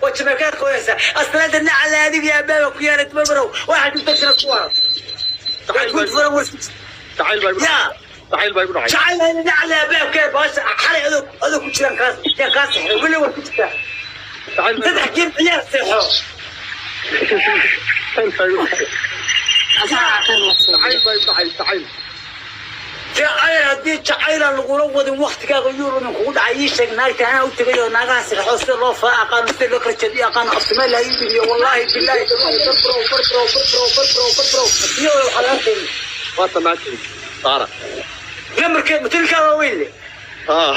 Waa Jamaica ku heesa. Aslada nacala adiga iyo aabbaha ku yeelay barbarow. Waxaad jirta ku waran. Jacayl furan war. Jacayl baa igu Ya. dhacay. Jacayl baa igu dhacay. Jacayl nacala aabbaha ku baasha xalay adoo ku jiraan kaas yaa kaas seexday weli waa ku jirtaa. Jacayl baa igu Saddex game ciyaar seexo. Jacayl baa igu dhacay. Jacayl baa igu dhacay. Jacayl. Jacayl haddii jacaylaan lagula wadin waktigaaga yurumin kugu dhacay. Ii sheeg naagta anaa u tegay oo naagaha sirxo sida loo faa aqaano, sida loo kala jeediyo aqaano, afsimee laa ii dhibiyo. Wallaahi bilaahi barbrow barbrow barbrow barbrow barbrow iyo waxaa laga keenay. Waa tanaakay. Saara. Lambarkeed matilkaa waa weyn le. Ah.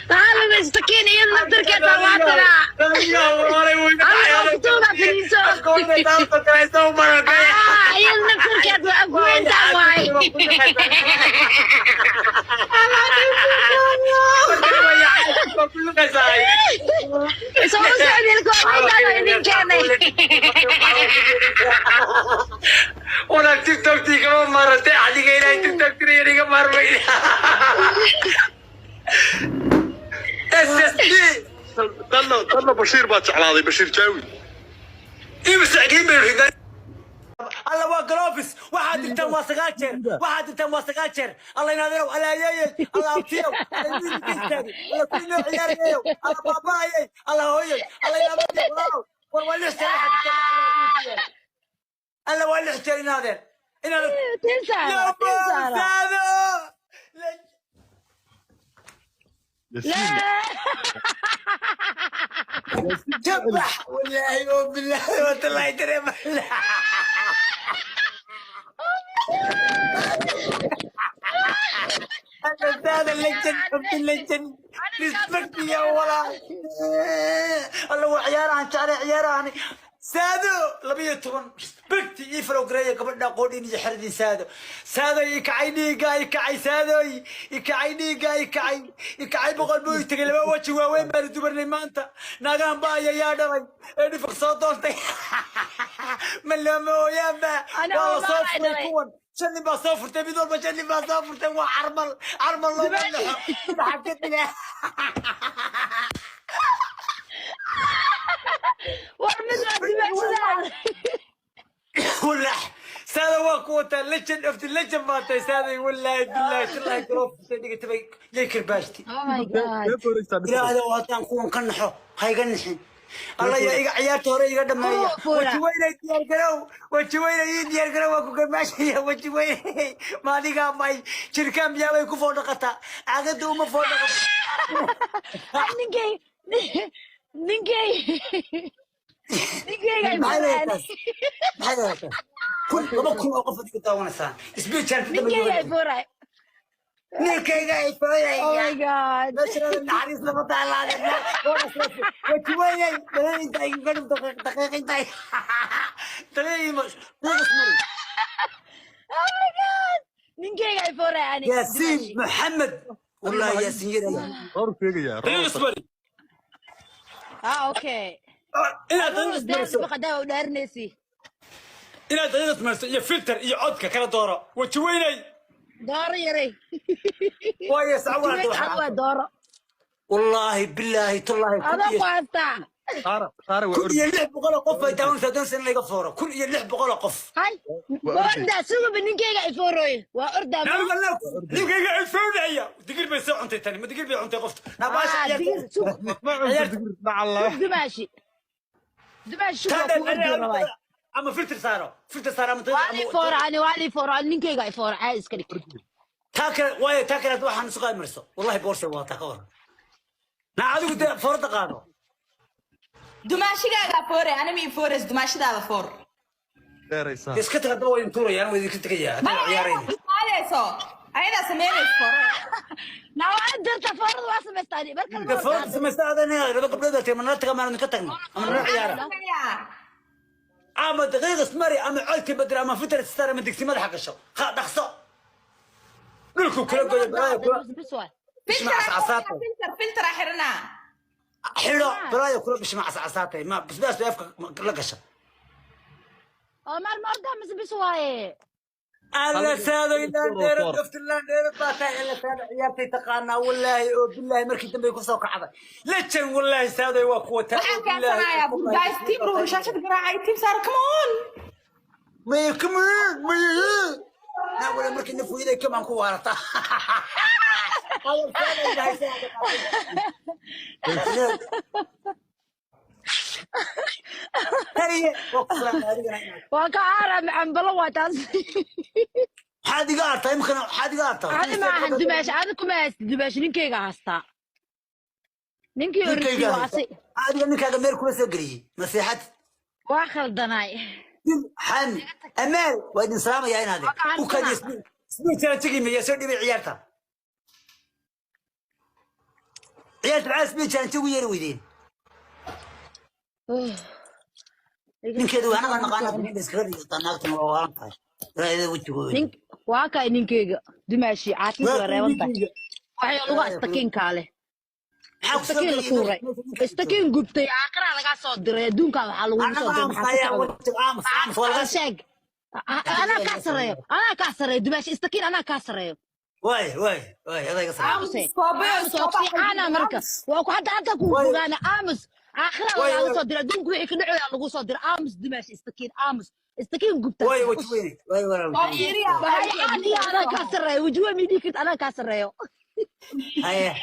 Taala mistakiin iyo naftarkeeda waa tanaa. Kutuuga fariiso. Ah, iyo naftarkeed waa afweynta waay. Soo socdilka waa idin keenay. Walaal TikTok-tii kama maarantay adiga ilaahay TikTok-tii iga maarmay. SSD. Tanna Bashiir baa jeclaaday, Bashiir Jaawi. Imisa ciin bay ridaan. Alla waa galofis. Waxaad dirtaan waa 9 jeer, waxaad dirtaan waa 9 jeer. Alla inaadeerow, alla ayeeyey, alla abtiyow, alla wiilka istaagay, alla kuwii noo ciyaarayeyow, alla baaba'ayey, alla hooyey, alla inaadeerow, walaalow. War waa 6 jeer waxaad dirtaan. Alla waa 6 jeer inaadeer inaadeer. Tinsaara, tinsaara. Saado. Yasiin. Jabax wallaahi oo bilaahi watallaahi dareema. هذا اللجن حب اللجن ريسبكت يا ولا الله. وعياران jeclay ciyaarahani saado 12 respect ii farowgareeya gabadha qoodhin iyo xeradii saado. Saado ii kacay dhiigga ii kacay, saadoy ii kacay dhiigga ii kacay ii kacay. 100 buu ii tegay. Laba waji waaweyn baanu dubarnay maanta. Naagahan ba aya yaa dhalay ee dhifaq soo doontay ma looma ooyaanba. Ana waa la soo Omar ay furay dhalay. Kuwan shan nin baa soo furtay, mid walba shan nin baa soo furtay. Waa carmal carmal looma naxo madaxa ka dila. War mid waa dibacsada. Walax saada waa ku wataa. Legend of the legend baa tahay saaday. Wallaahi billahi tallahi garooftay dhigatay yay karbaashti. Oh my God. Bee wareegtaa dhifaqo. Ilaahdow haddaan kuwan ka naxo ha iga nixin. Alla yaa iga ciyaarta hore iga dhameeya. Kuwa fura. Waji weynay diyaargarow, waji weynay ii diyaargarow, waa ku garbaashaya. Waji weynay maadigaa may jirkaan biyaa bay ku foodhaqataa, caagada uma foodhaqato. Ninkay ninkay ninkayga ay Maxay furaan. leedahay taas? Maxay leedahay taas? 1000, 2000 oo qof adiga daawanaysaan isbiijaan. Ninkayga ay furay. Ninkayga ay Oh furaya. my God. Meesha naxariis lama taalaade. Waji weynay dareerinta iga dhib daqiiq daqiiqinta dareerima. Oh my God. Ninkayga ay furay ani. Yaasiin Maxamed wallahi Yaasiin yaraya. Roor sheegayaa. Roor. Ah, okay. Inaad daqiiq ismariso. Baqa u dhaarinaysi. Inaad daqiiq ismariso iyo filter iyo codka kala dooro waji weynay. Dooro yaray. Waayo sacwaa. Waa dooro. Wallaahi bilaahi tallaahi kun Adoo iyo ku haystaa. Saara, Saara waa kun ordi. iyo 600 oo qof bay daawanaysaa doonaysa in laga fooro 1600 oo qof. Hay. Waa Waa orday. ordaa sugaba ninkayga ay foorooy. Waa ordaa ma. Ninkayga ay fooraya digir bay soo cuntay tani ma digir bay cuntay qofta nabaasha. Ah, digir sug. Ma cunto digir dhacalla. Sug dumaashi. Dumaashi sug waa ku ordi rabaa. Ama filter saaro, filter saaro ama Waa lii foorani, waa lii foorani, ninkayga ay foora caadi iska dhig. Taa kale waayo taa kale waxaan isu qaadmarso wallahi boorse waa taa ka waran naa adigu dee foorada qaado. Dumaashigaagaa foore, anima ii foores, dumaashidaada foor. Dheeraysaa. Iska taga daba wayn tuurayaan waa idinka tegayaa haddaan Maya ciyaarayna. Ayadaa qaadayso, ayadaa samaynayso foore. Naa waa dirta foorada waa samaystaa marka Dee foorada samaysta adan laba gabdhood baa tagay, ma nala taga maanu idinka tagno ama nala ciyaara. Ama daqiiq ismari ama codka bedel ama filter star ama digsi madaxa gasho ha dhaqso dhulku kula goyo balaayo kula bishma cascasaatay. Filter, filter xiranaa. Xidho balaayo kula bishma cascasaatay ma basbaas bay afka la gasha. Omar ma ordaa mise bis waaye? Alla saado ilaan Four, dheerad four. gaftilaan dheerad baa tahay. Alla saado ciyaartay taqaanaa, wallaahi oo billaahi markii dambe ku soo kacday lejan. Wallaahi saadoy waa kuwa taa. Waxaan keensanayaa guys, team ruur shaashada garaacay, team saar, come on. Maya, come on, maya naa wala markii naf weyday kamaan ku waarataa. Alla saadoy bahay saado. Taliye, waa ku salaamay adigana inaad Waa ka caara macambalo waa taas. Maxaad iga artaa imkana? Maxaad iga artaa? Adi ma ahan dumaash, adi kuma haysti dumaash, ninkeyga haystaa. Ninkii Ninkayga origii waa haysta. si Adiga ninkaaga meel kula soo geliyey nasiixad. Waa khaldanaay. Dil xaami amaal waa idin salaamayaa inaade Waa ka u kadiyo. harsanaa. Sidii jara tegi miya soo dhibay ciyaarta, ciyaarta maxaa sidii jara ugu yeeri weydeen? Ninkeedu waa anaga naqaana ninka iskaga dhigataa, naagtuna waa waalan tahay raayada wejigooda. Nink waa kay ninkeyga dumaashi caafimaad waa Waa reeban tahay. ninkeyga. Waxay luga istakiinkaa leh. Maxaa ku soo Istakiin la geliyey? tuuray, istakiin gubtay, aakhiraa lagaa soo diray, adduunkaa waxaa lagugu soo Anaga diray. aamus Maxaa ayaa ku socda? wejiga aamus aamus waa laga Sheeg, anaa kaa sareeyo, anaa kaa sareeyo dumaashi istakiin, anaa kaa sareeyo. Waay waay waay, adayga salaam. Aamus iskoobe. Aamus waa ku fiicaana marka waa ku hadda hadda ku Waay. fogaana. Aamus, aakhira Waay, lagaaga waay. soo diray, adduunku wixii ka dhacoyaa lagu soo diray. Aamus dumaashi istakiin, aamus istakiin gubtaa. Waay weji weyne, waay walaal weji weyne. Waxay caadiya anaa kaa sareeyo, wajiwa miidhii karta, anaa kaa sareeyo. Haya.